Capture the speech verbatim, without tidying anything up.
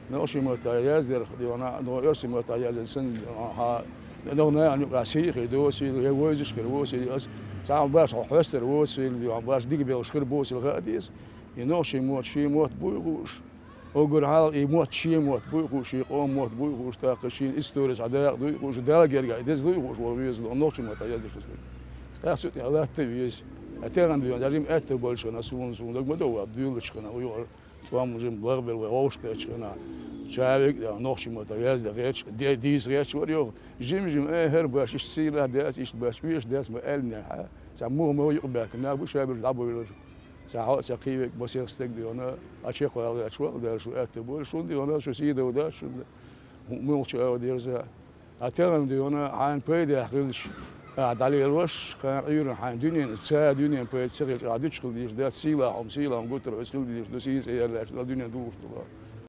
Нохчийн маттахь яздерх, дий хьона, но оьрсийн маттахь яздина санна, дий хьона, хьан, ногӀу нахана юкъахь сий хир доцийла, я вовзаш хир воцийла, ас цхьа хьан баш хьо хьоьстар воцийла, дий хьона, баш дика белхаш хир боцийла хаа деза. И нохчийн мотт шен мотт буй хууш, уггар хьалха и мотт шен мотт буй хууш, шен къоман мотт буй хууш, тӀаккха шен историс хьан дакъа дуй хууш, Далла гергахь и деза дуй хууш, вала веза, дий хьона, нохчийн маттахь яздеш ду стаг. ТӀаккха цу тӀехь латта веза. А тахана, дий хьона, жима аьтто болчу хенахь, суна, суна дог ма до ван, дуьйлачу хенахь, юкъара тӀом жима лахбелла вай, вовшахкхеттачу хенахь, чавиг а, нохчийн маттахь яздан гӀерташ, де-, дийца гӀерташ вара йоху. Жим-жима, э, хӀара баш иштта сийлахь дац, иштта баш оьшуш дац ма аьллинехь, цхьа муха-муха юкъабаьхкина, нах бу шаберш дӀабевлира. Цхьа хьо а ца кхийвиг масех стаг, дий хьона, а чекхвала гӀерташ вала дара, шу аьтто бора, шун, дий хьона, шу сийдо дац, шун муьлхачу ара дерза. А тахана, дий хьона, хьайна пайда хилча, ахь дӀалелош, кхана Ӏуьйранна хьайна дуьненан, цара дуьненан пайда ца хилча, ахь дуьтуш хила дезаш дац, сийлахь хьо-м, сийлахь хьо-м гуттар а оьцу хила дезаш ду, сийца яьллачу Дала дуьненан духуш ду.